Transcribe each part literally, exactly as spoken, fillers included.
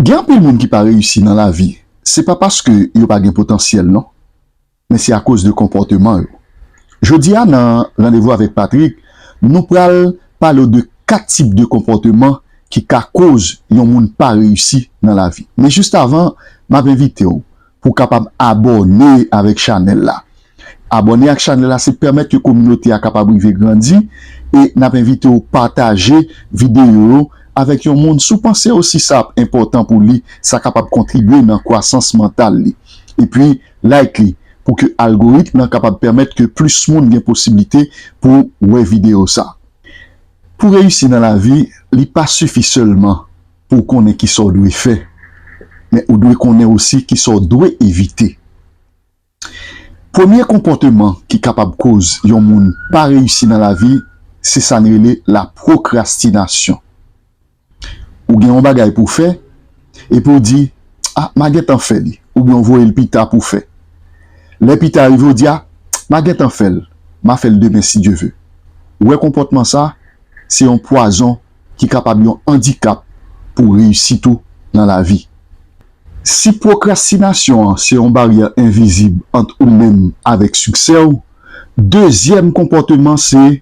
Gen anpil moun ki pa reyisi nan lavi, se pa paske yo pa gen potansyèl, non, men se akoz de konpòteman yo. Jodi a, nan Randevou avèk Patrick, nou pral pale w de kat tip de konpòteman ki ka koz yon moun pa reyisi nan lavi. Men jis avan, m ap envite w pou w kapab abòne avèk chanèl la. Abòne ak chanèl la, se pèmèt ke kominote a kapab rive grandi, e n ap envite w pataje videyo yo avèk yon moun si w panse osi sa ap enpòtan pou li, sa kapab kontribye nan kwasans mantal li. Epi, like li pou ke algoritm lan kapab pèmèt ke plis moun gen posiblite pou wè videyo sa. Pou reyisi nan lavi, li pa sifi sèlman pou w konnen kisa w dwe fè, men ou dwe konnen osi kisa w dwe evite. Premye konpòteman ki kapab koz yon moun pa reyisi nan lavi, se sa n rele la pwokrastinasyon. Ou gen yon bagay pou w fè, epi w di, "A, m a gentan fè li," oubyen w voye l pita pou w fè. Lè pita rive, w di, "A, m a gentan fè l, m a fè l demen si Dye ve." Ou wè konpòtman sa, se yon pwazon ki kapab yon andikap pou reyisit ou nan lavi. Si pwokrastinasyon an se yon baryè envizib ant ou menm avèk siksè w, dezyèm konpòteman se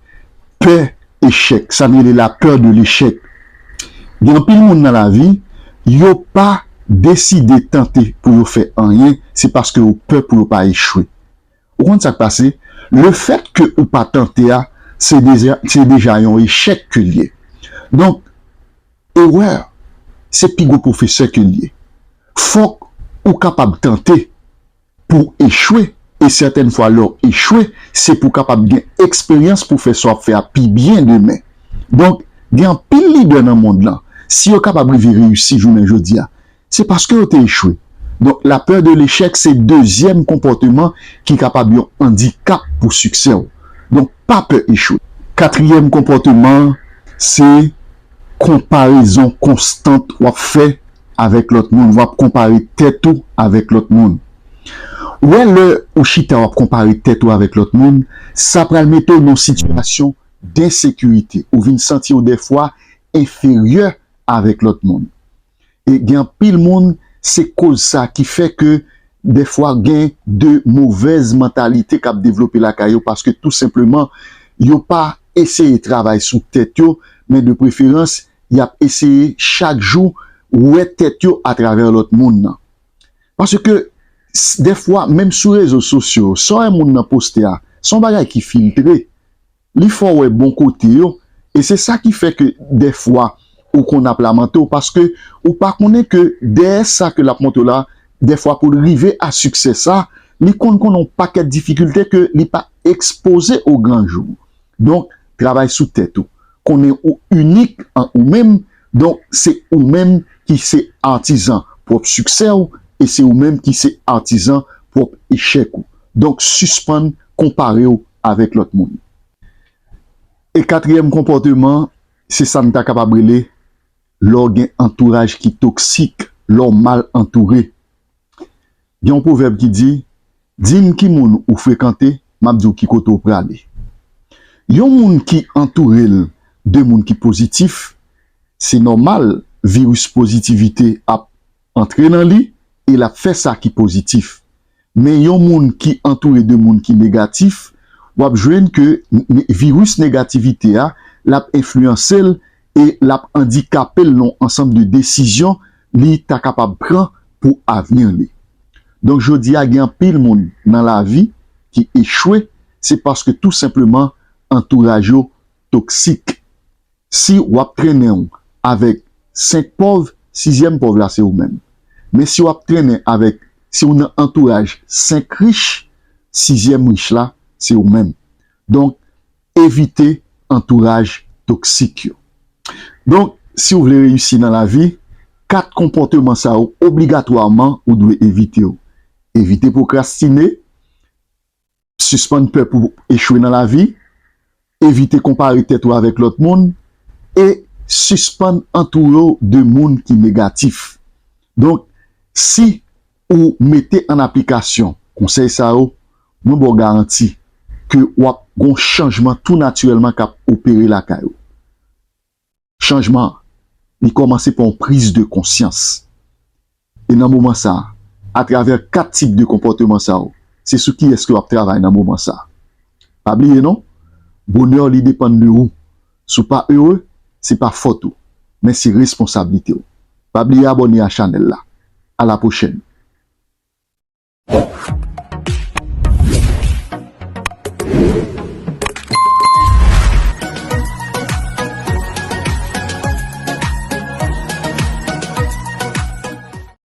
pè echèk, sa n rele la peur de l'échec. Gen anpil moun nan lavi, yo pa deside tante pou yo fè anyen, se paske yo pè pou yo pa echwe. Ou konn sa k pase? Lefèt ke ou pa tante a, se deja, se deja yon echèk ke l ye. Donk, erè, se pi gwo pwofesè ke l ye. Fòk ou kapab tante pou w echwe, e sètèn fwa lè w echwe, se pou w kapab gen eksperyans pou w fè sa w ap fè a pi byen demen. Donk, gen anpil lidè nan mond lan, si yo kapab rive reyisi jounen jodi a, se paske yo te echwe. Donk, la peur de l'échec se dezyèm konpòteman ki kapab yon andikap pou siksè w. Donk, pa pè echwe. Katriyèm konpòteman, se konparezon konstant w ap fè avèk lòt moun. W ap konpare tèt ou avèk lòt moun. Ou wè, lè ou chita w ap konpare tèt ou avèk lòt moun, sa pral mete w nan yon sitiyasyon densekirite. Ou vin santi w dèfwa enferyè avèk lòt moun. E gen anpil moun, se koz sa ki fè ke dèfwa gen de movèz mantalite k ap devlope lakay yo, paske tou senpleman, yo pa eseye travay sou tèt yo, men de preferans, y ap eseye chak jou wè tèt yo atravè lòt moun nan. Paske, s-, dèfwa, menm sou rezo sosyo, sa w wè moun nan poste a, se yon bagay ki filtre. Li fè w wè bon kote yo, e se sa ki fè ke dèfwa ou konn ap lamante w, paske ou pa konnen ke dèyè sa ke l ap montre w la, dèfwa pou l rive a siksè sa, li konn konnen yon pakèt difikilte ke li pa ekspoze o gran jou. Donk, travay sou tèt ou. Konnen ou inik an ou menm, donk se ou menm ki se atizan pwòp siksè w, e se ou menm ki se atizan pwòp echèk ou. Donk, sispann konpare w avèk lòt moun. E katriyèm konpòteman, se sa n ta kapab rele lè w gen antouraj ki toksik, lè w mal antoure. Gen yon pwovèb ki di, "Di m ki moun ou frekante, m ap di w ki kote w prale." Yon moun ki antoure l de moun ki pozitif, se nòmal, viris pozitivite ap antre nan li e l ap fè sa ki pozitif. Men yon moun ki antoure de moun ki negatif, w ap jwenn ke n-, n-, viris negativite a, l ap enfliyanse l e l ap andikape l nan yon ansanm de desizyon li ta kapab pran pou avni li. Donk, jodi a, gen anpil moun nan lavi ki echwe, se paske tou senpleman antouraj yo toksik. Si w ap trennen w avèk senk pòv, sizyèm pòv la se ou menm. Men si w ap trennen avèk, si w nan antouraj senk rich, sizyèm rich la se ou menm. Donk, evite antouraj toksik yo. Donk, si w vle reyisi nan lavi, kat konpòteman sa yo obligatwaman ou dwe evite yo. Evite pwokrastine, sispann pè pou echwe nan lavi, evite konpare tèt ou avèk lòt moun, e sispann antoure w de moun ki negatif. Donk, si ou mete an aplikasyon konsèy sa yo, mwen ba w garanti ke w ap gen yon chanjman tou natirèlman k ap opere lakay ou. Chanjman an, li kòmanse pa yon priz de konsyans. E nan moman sa, atravè kat tip de konpòteman sa yo, se sou kiyès ke w ap travay nan moman sa. Pa bliye non, bonè w li depann de ou. Si w pa ere, se pa fòt ou, men se responsablite w. Pa bliye abòne a chanèl la. A la pwochèn.